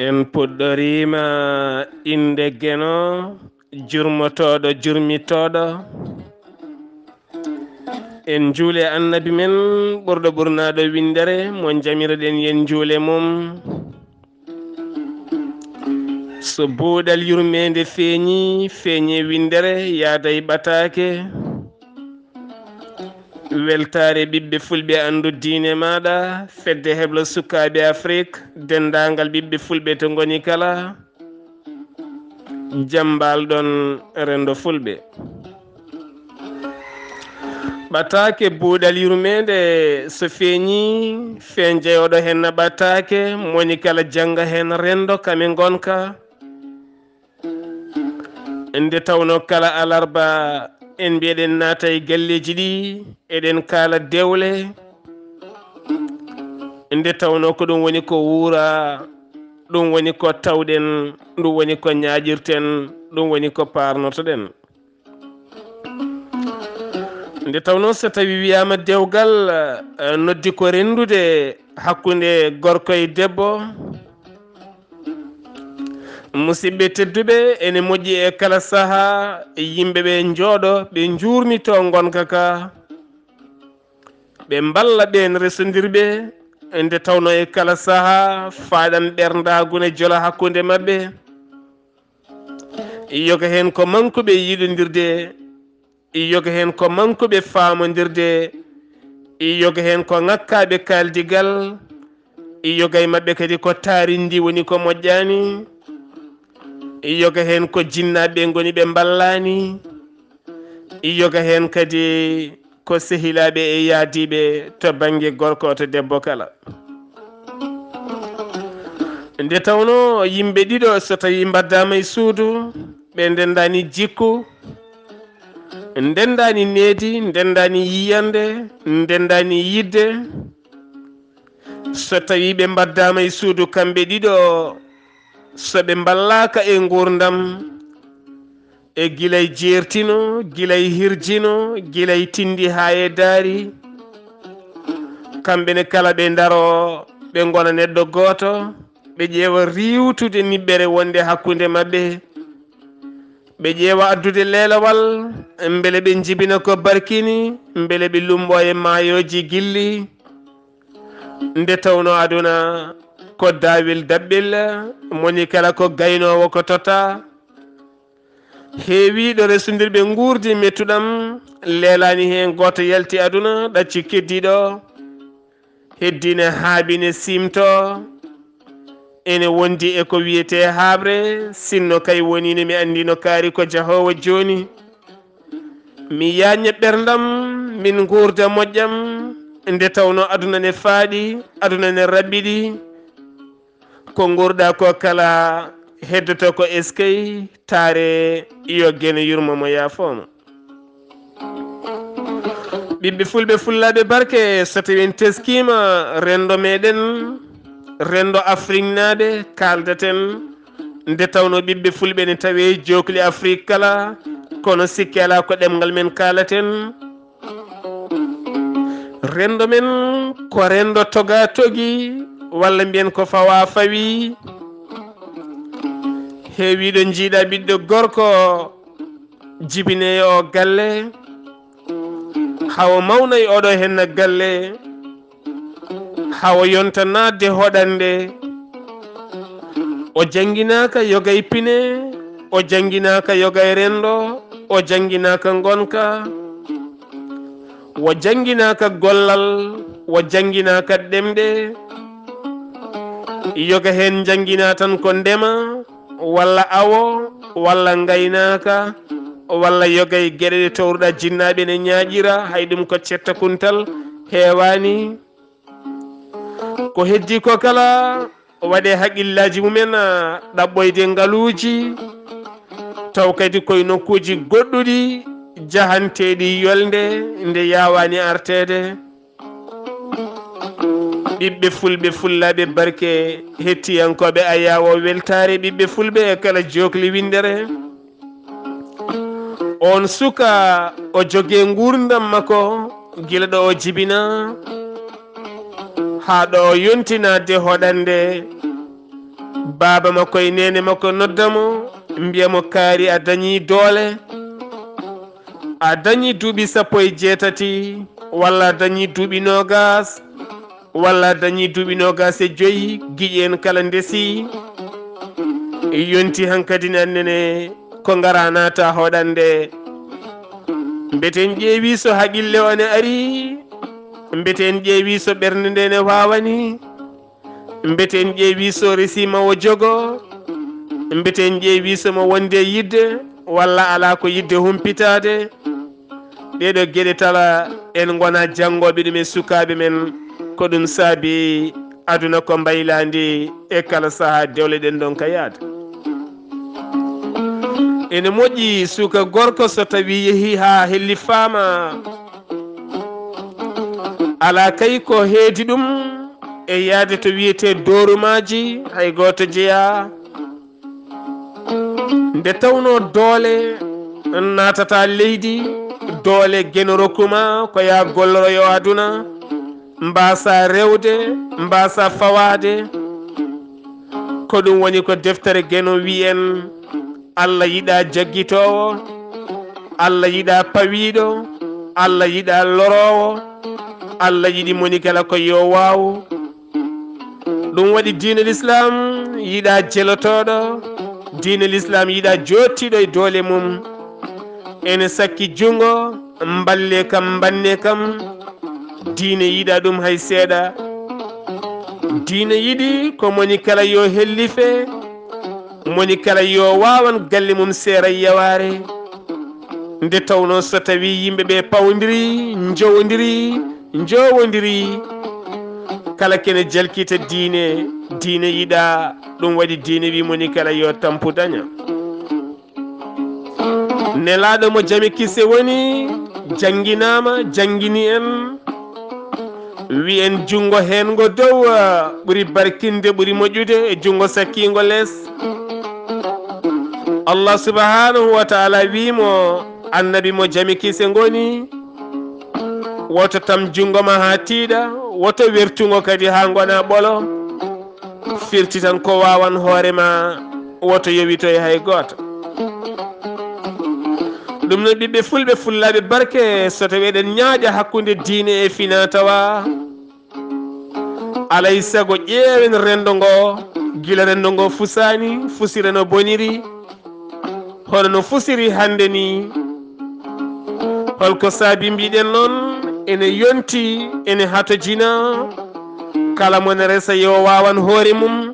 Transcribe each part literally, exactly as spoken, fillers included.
En puɗɗoriima innde Geno, jurmotooɗo, jurmitooɗo. En njuule Annabi men, ɓurɗo ɓurnaaɗo winndere, mo njamiroɗen yen njuule mum. So buuɗal yurmeende feeñi, feeñe winndere, yaaday ɓataake. Weltaare ɓiɓɓe fulɓe, anndu diine maaɗa, fedde heblo sukaaɓe Afrik, denndaangal ɓiɓɓe fulɓe to ngoni kala. Jam mbaal ɗon renndo fulɓe. Ɓataake buuɗal yurmeende so feeñi, feen jeyooɗo heen na ɓataake, moni kala jannga heen renndo kame ngonka. Nde tawnoo kala alarba en mbiyeɗen naata e galleeji ɗi, eɗen kaala dewle. Nde tawnoo ko ɗum woni ko wuura, ɗum woni ko tawɗen, ɗum woni ko ñaaƴirten, ɗum woni ko paarnotoɗen. Nde tawnoo so tawi wiyaama dewgal, eh, noddi ko renndude hakkunde gorko e debbo. Musidɓe tedduɓe, ene moƴƴi e kala sahaa yimɓe ɓe njooɗo, ɓe njuurnitoo ngonka ka, ɓe mballa ɓeen resondirɓe, nde tawnoo e kala sahaa faaɗan ɓerndaagu ne jola hakkunde maɓɓe. Yoga heen ko mankuɓe yiɗondirde, yoga heen ko mankuɓe faamondirde, yoga heen ko ŋakkaaɓe kaaldigal, yoga e maɓɓe kadi ko taarindi woni ko moƴƴaani, yoga heen ko jinnaaɓe ngoni ɓe mballaani, yoga heen kadi ko sehilaaɓe e yaadiiɓe to bannge gorko to debbo kala. Nde tawnoo yimɓe ɗiɗo so tawii mbaddaama e suudu, ɓe ndenndaani jikku, ndenndaani needi, ndenndaani yiyannde, ndenndaani yiɗde. So tawii ɓe mbaddaama e suudu kamɓe ɗiɗo, so ɓe mballaaka e nguurndam, e gilay jeertino, gilay hirjino, gilay tindi haa e daari. Kamɓe ne kala ɓe ndaro, ɓe ngona neɗɗo gooto, ɓe ƴeewa riiwtude niɓɓere wonde hakkunde maɓɓe. Ɓe ƴeewa addude leelawal, mbele ɓe njibina ko barkini, mbele ɓe lumbo e maayooji gilli. Nde tawnoo aduna ko daawel daɓɓel, moni kala ko gaynoowo ko totta. Heewiiɗo resondirɓe nguurdi mettuɗam, leelaani heen gooto yalti aduna, ɗacci keddiiɗo. Heddiine haaɓi ne siimtoo. Ene wondi e ko wiyetee haaɓre, sinno kay woniino mi anndino kaari ko jahoowo jooni. Mi yaaña ɓerndam, min nguurda moƴƴam, nde tawnoo aduna ne faaɗi, aduna ne raɓɓiɗi. Ko nguurɗaa ko kala heddoto ko eskey, taare yo Geno yurmo mo yaafoo mo. Ɓiɓɓe fulɓe fullaaɓe barke, so tawii en teskiima renndo meɗen, renndo Afriknaaɓe kaaldaten, nde tawnoo ɓiɓɓe fulɓe ne tawee jookli Afrik kala, kono sikke alaa ko ɗemngal men kaalaten. Renndo men ko renndo toga togi, walla mbiyen ko fawa fawi. Heewiiɗo njiiɗa ɓiɗɗo gorko jibineeyo o galle, hawo mawna e oɗo henna galle, hawo yonta naatde hoɗande. O jannginaaka yoga e pine, o jannginaaka yoga e renndo, o jannginaaka ngonka, o jannginaaka gollal, o jannginaaka ɗemɗe. Yoga heen njannginaa tan ko ndema, walla awo, walla ngaynaaka, walla yoga e geɗe ɗe towruɗa jinnaaɓe ne ñaaƴira, hay ɗum ko cetta kuntal heewaani. Ko heddi ko kala waɗe haqqillaaji mumen, ah, ɗaɓɓoyde ngaluuji, taw kadi koye nokkuuji goɗɗuɗi jahanteeɗi yolnde nde yaawaani arteede. Ɓiɓɓe fulɓe, fullaaɓe barke, hettiyankooɓe Ayaawo weltaare, ɓiɓɓe fulɓe e kala jookli winndere. On suka o jogee nguurndam makko gila ɗo o jibina haa ɗo o yonti naatde hoɗannde. Baaba makko e neene makko nodda mo, mbiya mo, "Kaari, a dañii doole, a dañii duuɓi sappo e jeetati, walla a dañii duuɓi noogas, walla a dañii duuɓi noogas e joyi, giƴi en kala ndesii. Yonti hankadi ne annene ko ngara naata hoɗannde. Mbete en ƴeewi so haqille o ne ari, mbete en ƴeewi so ɓernde nde ne waawani, mbete en ƴeewi so resiima o jogo, mbete en ƴeewi so mo wonde yidde, walla alaa ko yidde humpitaade." Ɗeeɗo geɗe tala en ngona janngooɓe ɗum e sukaaɓe men, ko ɗum saabi aduna ko mbaylaandi e kala sahaa dewleɗen ɗon ka yaade. Ene moƴƴi suka gorko so tawi yehi haa hellifaama, alaa kay ko heedi ɗum e yaade to wiyetee doorumaaji, hay gooto jeyaa. Nde tawnoo doole naatata leydi, doole geno rokkuma ko yaa golloro yo aduna, mbaasa rewde, mbaasa fawaade. Ko ɗum woni ko deftere geno wiyen, "Allah yiɗaa jaggitoowo, Allah yiɗaa pawiiɗo, Allah yiɗaa loroowo, Allah yiɗi moni kala ko yo waaw." Ɗum waɗi diine Lislaam yiɗaa jelotooɗo, diine Lislaam yiɗaa joottiiɗo e doole mum. Ene sakki junngo, mballe kam, mbanne kam. Diine yiɗaa ɗum hay seeɗa. Diine yiɗi ko moni kala yo hellife, moni kala yo waawan galle mum seera yawaare. Nde tawnoo so tawii yimɓe ɓe pawndiri, njowondiri, njowondiri, kala kene jalkita diine, diine yiɗaa. Ɗum waɗi diine wi moni kala yo tampu daña. Nelaaɗo mo jami kise woni, jannginaama, janngini en, wi en junngo heen ngo dow, ah, ɓuri barkinde, ɓuri moƴƴude e junngo sakkiingo les. Allah subhanahu wa ta'ala wi mo, annabi mo jami kise ngoni, woto tam junngo ma haa tiiɗa, woto wertungo kadi haa ngona ɓolo. Firti tan ko waawan hoore ma, woto yowitoy hay gooto. Ɗum noon, ɓiɓɓe fulɓe, fullaaɓe barke, so tawii eɗen ñaaƴa hakkunde diine e finaa-tawaa, alay sago ƴeewen renndo ngo, gila renndo ngo fusaani, fusira no boniri, hono no fusiri hannde ni. Holko saabi mbiɗen noon, ene yonti, ene hatojina, kala mo ne resa yo waawan hoore mum,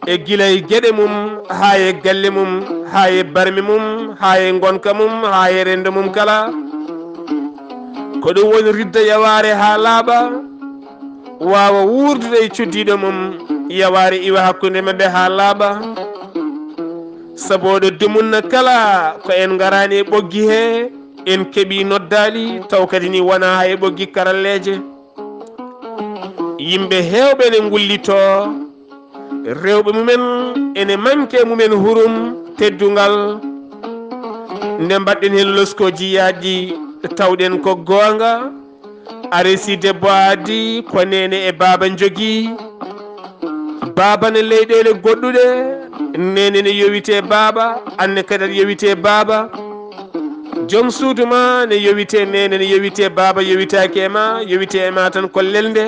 e gila e geɗe mum, haa e galle mum, haa e barme mum, haa e ngonka mum, haa e renndo mum kala. Ko ɗum woni ridda yawaare haa laaɓa, waawa wuurdude e cuddiiɗo mum, yawaare iwa hakkunde maɓɓe haa laaɓa. Sabu oɗo dumunna kala ko en ngaraani e ɓoggi hee, en keɓii noddaali, taw kadi ni wonaa haa e ɓoggi karalleeje. Yimɓe heewɓe ene ngullitoo, rewɓe mumen ene manke mumen hurum, teddungal. Nde mbaɗɗen heen loskooji yaajɗi, tawɗen ko goonga. A resi debbo a addi ko neene e baaba njogii. Baaba ne leyɗeele goɗɗuɗe, neene ne yowitee baaba, anne kadi aɗa yowitee baaba. Joom suudu ma ne yowitee neene, ne yowitee baaba, yowitaaki e ma, yowitee e ma tan ko lelnde.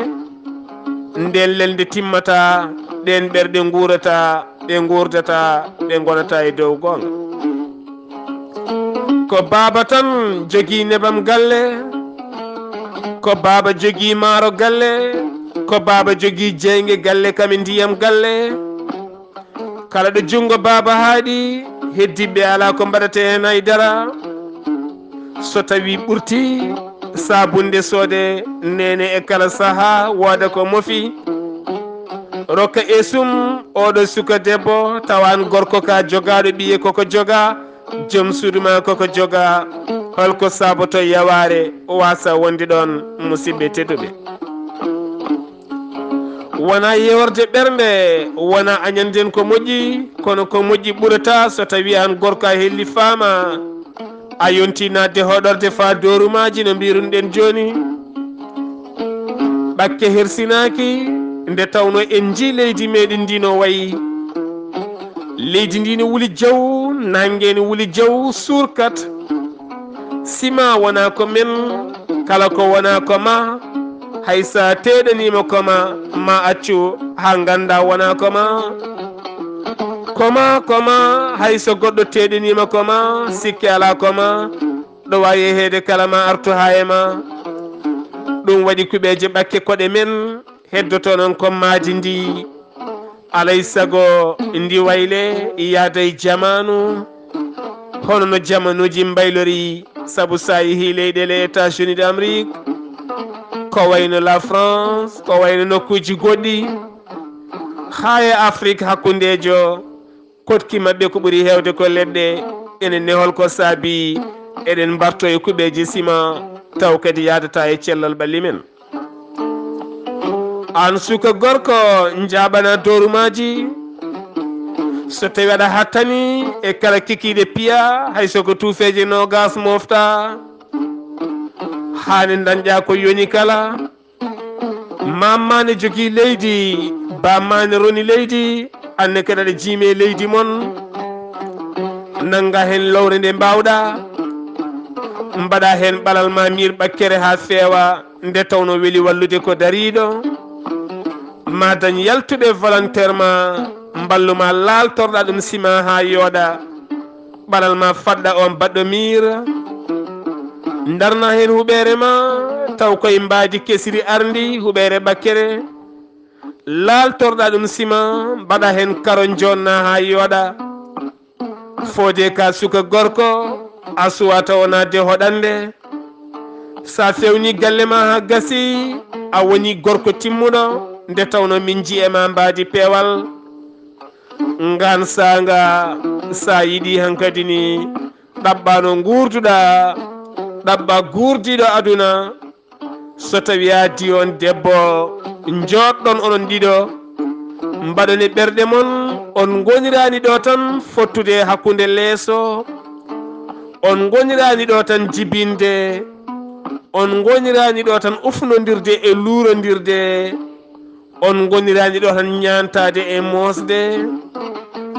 Nden lelnde timmata, ɗeen ɓerɗe nguurata, ɗe nguurdata, ɗe ngonata e dow goonga. Ko baaba tan jogii nebam galle, ko baaba jogii maaro galle, ko baaba jogii jeynge galle kam e ndiyam galle. Kala ɗo junngo baaba haaɗi, heddiiɓe alaa ko mbaɗata heen hay dara. So tawii ɓurti, saabunde soode neene e kala sahaa wooda ko mofi. Rokka esum oɗo suka debbo, tawa an gorko ka jogaaɗo ɓiye koko jogaa, joom suudu ma koko jogaa. Holko saaboto yawaare waasa wonde ɗoon, musiɓɓe tedduɓe? Wona yeworde ɓernde, wona añanden ko moƴƴi, kono ko moƴƴi ɓurata so tawi an gorko a hellifaama, a yonti naatde hoɗorde faa dooru maaji no mbirunoɗen jooni. Ɓakke hersinaaki, nde tawno en njii leydi meɗen ndi no wayi. Leydi ndi no wuli jaw, nannge no wuli jaw, suurkat. Sima wona ko men, kala ko wona ko ma, hay sa teɗanima ko ma, ma accu ha ganda wona ko ma. Ko ma, ko ma, hay so goɗɗo teɗanima ko ma, sikke ala ko ma, ɗo wawi yeheede kala ma artu ha e ma. Ɗum waɗi kuɓeje ɓakke koɗe men, heddoto noon ko maaji ndi. Alay sago ndi wayle yaada e jamaanu, hono no jamaanuuji mbaylori, sabu so a yehii leyɗeele États-Unis d'Amérique, ko wayno la France, ko wayno nokkuuji goɗɗi, haa e Afrik hakkundeejo, koɗki maɓɓe ko ɓuri heewde ko leɗɗe. Ene nehol ko saabii eɗen mbarto e kuɓeeje sima, taw kadi yaadata e cellal ɓalli men. Aan suka gorko, njaaɓana doorumaji. So tawi aɗa hattani e kala kikiiɗe piya, hay so ko tuufeeje noogas mofta, haani dañƴa ko yoni kala. Mamma ne jogii leydi, bamma ne roni leydi, aan ne kadi aɗa jiimi e leydi mon. Nannga heen lowre nde mbaawɗa, mbaɗa heen ɓalal ma miir ɓakkere haa feewa, nde tawno weli wallude ko dariiɗo. Ma dañ yaltuɓe volontaire ma, mballu ma laaltorɗa ɗum sima haa yooɗa. Ɓalal ma faɗɗa on baɗɗo miir. Ndarna heen huɓeere ma, taw koye mbaadi kesiri arndi, huɓeere ɓakkere. Laaltorɗa ɗum sima, mbaɗa heen karo jonna haa yooɗa. Fodé ka suka gorko, a suwata wonade hoɗande. Sa fewni galle ma haa gasi, a woni gorko timmuɗo, nde tawno min nji e ma mbaadi peewal. Ngaan saanga, sa yiɗi hankadi ni, ɗaɓɓa no nguurduɗa, ɗaɓɓa guurdiiɗo aduna. So tawi a addi on debbo, njooɗɗon onon ɗiɗo, mbaɗon e ɓerɗe mon, on ngoniraani ɗo tan fottude hakkunde leeso, on ngoniraani ɗo tan jibinde, on ngoniraani ɗo tan ufnondirde e luurondirde, on ngoniraani ɗo tan ñaantaade e moosde.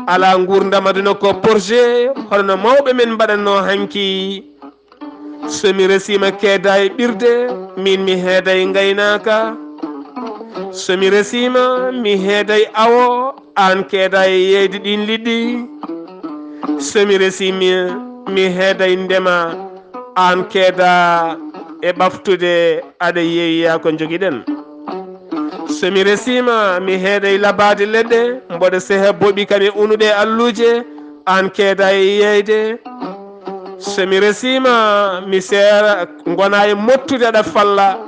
Alaa nguurndam aduna ko projet, hono no mawɓe men mbaɗatnoo hanki. So mi resiima keeda e ɓirde, miin mi heeda e ngaynaaka. So mi resiima, mi heeda e awo, aan keeda e yeeyde ɗiin liɗɗi. So mi resiima, mi heeda e ndema, aan keeda e ɓaftude, aɗa yeeya ko njogiɗen. So mi resiima, mi heeda e labaade leɗɗe, mboɗo seha boɓi kam e unuɗe e alluuje, aan keeda e yeeyde. So mi resiima, mi seera, ngona e mottude aɗa falla.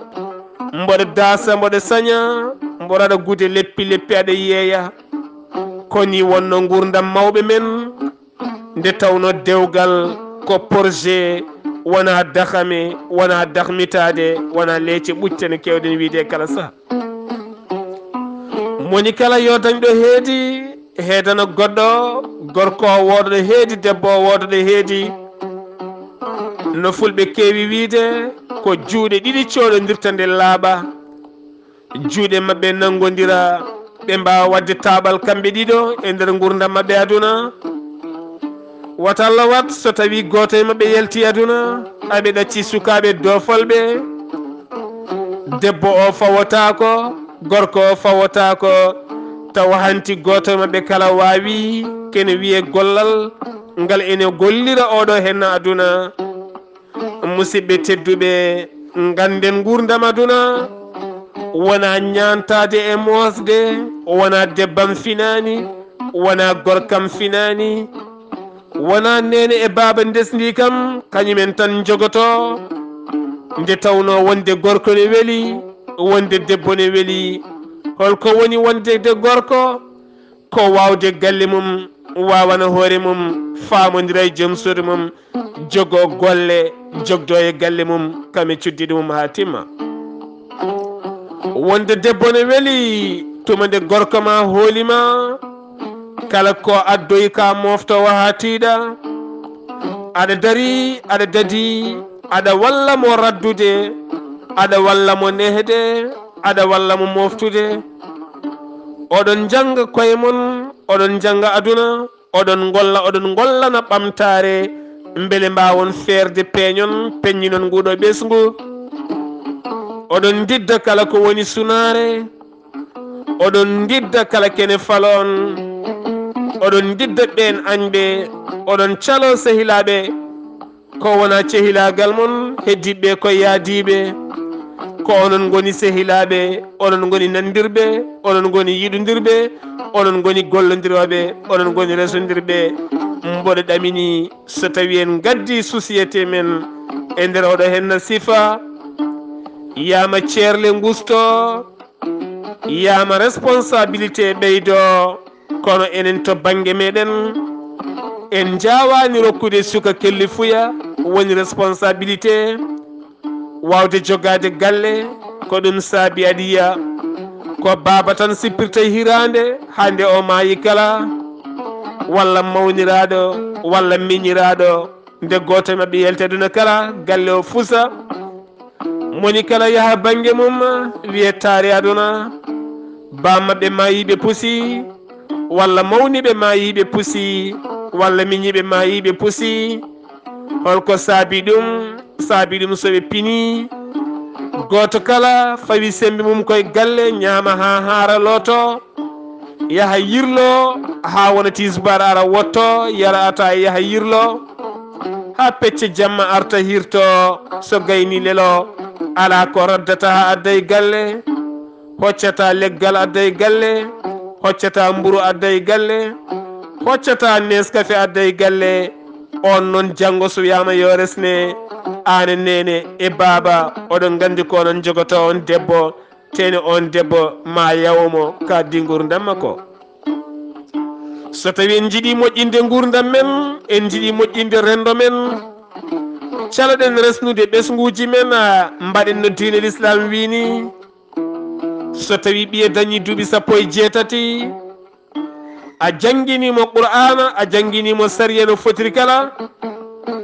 Mboɗo daasa, mboɗo saña, mboɗo aɗa gude leppi leppi aɗa yeeya. Ko ni wonno nguurndam mawɓe men, nde tawno dewgal ko projet, wona dahame, wona dahmitaade, wona leece ɓucce no keewɗen wiyde e kala saha. Moni kala yo dañ ɗo heedi, heedana goɗɗo, gorko o wooda ɗo heedi, debbo o wooda ɗo heedi. No fulɓe keewi wiyde, ko juuɗe ɗiɗi cooɗondirta nde laaɓa. Juuɗe maɓɓe nanngondira, ɓe mbaawa waɗde taaɓal kamɓe ɗiɗo e nder nguurndam maɓɓe aduna. Wata Allah waɗ so tawi gooto e maɓɓe yalti aduna, aɓe ɗacci sukaaɓe doofolɓe. Debbo o fawotaako, gorko o fawotaako, tawa hanti gooto e maɓɓe kala waawi kene wiye gollal ngal ene gollira oɗo henna aduna. Musidɓe tedduɓe, ngannden nguurndam aduna wona ñaantaade e moosde, wona debbam finaani, wona gorkam finaani, wona neene e baaba ndesndi kam, kañumen tan njogoto. Nde tawno wonde gorko ne weli, wonde debbo ne weli. Holko woni wonde de gorko? Ko waawde galle mum, waawana hoore mum, faamondira e joom suudu mum, jogo golle, jogdo e galle mum, kam e cuddiɗo mum haa timma. Wonde debbo ne weli, Tuma nde gorko ma hooli ma, kala ko addoyi ka moftowa haa tiiɗa, aɗa dari, aɗa dadi, aɗa walla mo raddude, aɗa walla mo nehde, aɗa walla mo moftude. Oɗon njannga koye mon, oɗon njannga aduna, oɗon ngolla, oɗon ngollana ɓamtaare, mbele mbaawon feerde peeñon, peññinon nguɗo ɓesngu. Oɗon ndidda kala ko woni sunaare, oɗon ndidda kala kene faloon, oɗon ndidda ɓeen añɓe, oɗon caloo sehilaaɓe, ko wona cehilaagal mon, heddiiɓe ko yaadiiɓe. Ko onon ngoni sehilaaɓe, onon ngoni nanndirɓe, onon ngoni yiɗundirɓe, onon ngoni gollondirooɓe, onon ngoni resondirɓe. Mboɗo ɗamini, so tawi en ngaddi société men e nder oɗo henna sifa, yaama ceerle ngusto, yaama responsabilité ɓeydo, kono enen to bannge meɗen, en njaawaani rokkude suka kellifuya woni responsabilité, waawde jogaade galle, ko ɗum saabi aɗa yiya ko baaba tan sippirta hiraande, hannde o maayi kala, walla mawniraaɗo, walla miñiraaɗo, nde gooto e maɓɓe yalti aduna kala, galle o fusa. Moni kala yaha bannge mum, wiye taari aduna. Baa maɓɓe maayi ɓe pusi, walla mawniiɓe maayi ɓe pusi, walla miñiiɓe maayi ɓe pusi. Holko saabi ɗum? Saabi ɗum so ɓe pinii, gooto kala fawi semmbe mum koye galle, ñaama haa haara, looto, yaha yirlo haa wona tisubaar, ara wotto, yara ataaya, yaha yirlo haa pecce jamma, arta hirto, so gayni lelo, alaa ko raddata haa adda e galle. Hoccata leggal adda e galle, hoccata mburu adda e galle, hoccata Nescafé adda e galle. On noon, janngo so wiyaama yo resne, aan e neene e baaba, oɗon nganndi ko onon njogotoo on debbo, tene on debbo ma yawo mo ka di nguurndam makko. So tawi en njiɗi moƴƴinde nguurndam men, en njiɗi moƴƴinde renndo men, caloɗen resnude ɓesnguuji men, a, mbaɗen no diine Lislaam wiini. So tawi ɓiye dañi duuɓi sappo e jeetati, a jannginii mo Qur'aana, a jannginii mo sariya no fotiri kala,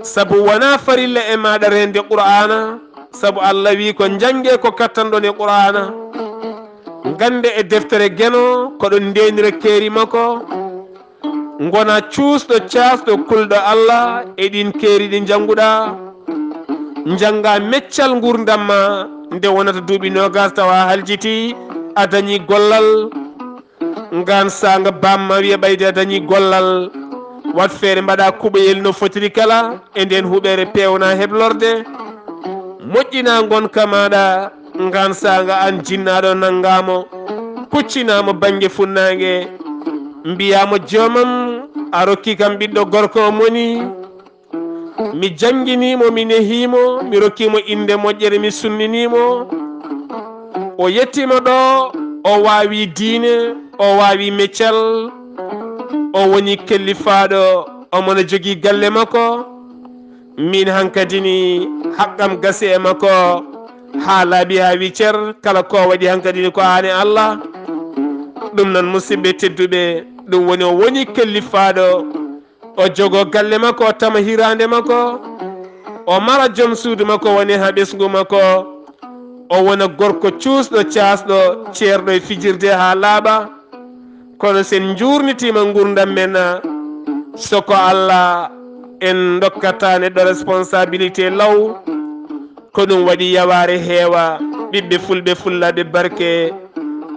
sabu wonaa farilla e maaɗa reende Qur'aana, sabu Allah wii ko njanngee ko kattanɗon e Qur'aana. Nganndee e deftere Geno ko ɗon ndeenira keeri makko, ngona cuusɗo caasɗo kulɗo Allah e ɗiin keeri ɗi njannguɗaa. Njanngaa meccal nguurndam ma nde wonata duuɓi noogaas tawa a haljitii, a dañii gollal. Ngaan saanga baam ma wiya ɓayde a dañii gollal. Waɗ feere mbaɗaa kuɓoyel no fotiri kala e ndeen huɓeere peewnaa heblorde. Moƴƴinaa ngonka maaɗa. Ngaan saanga aan jinnaaɗo nanngaa mo, kuccinaa mo bannge funnaange. Mbiyaa mo joomam, a rokkii kam ɓiɗɗo gorko o moni. Mi jannginii mo, mi nehii mo, mi rokkii mo innde moƴƴere, mi sunninii mo. O yettii ma ɗo, o waawii diine, o waawii meccal, o wonii kellifaaɗo, omo no jogii galle makko. Miin hankadi ni, haqqam gasi e makko, haa laaɓi haa wii cer, kala ko waɗi hankadi ni ko aan e Allah. Ɗum noon, musidɓe tedduɓe, ɗum woni o wonii kellifaaɗo. O jogoo galle makko, o tama hiraande makko, o mara joom suudu makko, woni haa ɓesngu makko, o wona gorko cuusɗo, caasɗo, ceerɗo e fijirde haa laaɓa. Kono so en njuurnitiima nguurndam men, so ko Allah en ndokkata neɗɗo responsabilité law, ko ɗum waɗi yawaare heewa, ɓiɓɓe fulɓe, fullaaɓe barke,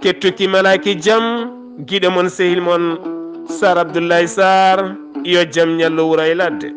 kettuki malaaki jam, giɗo mon, sehil mon, Sar Abdoulaye Sarr, yo jam ñallu wuro e ladde.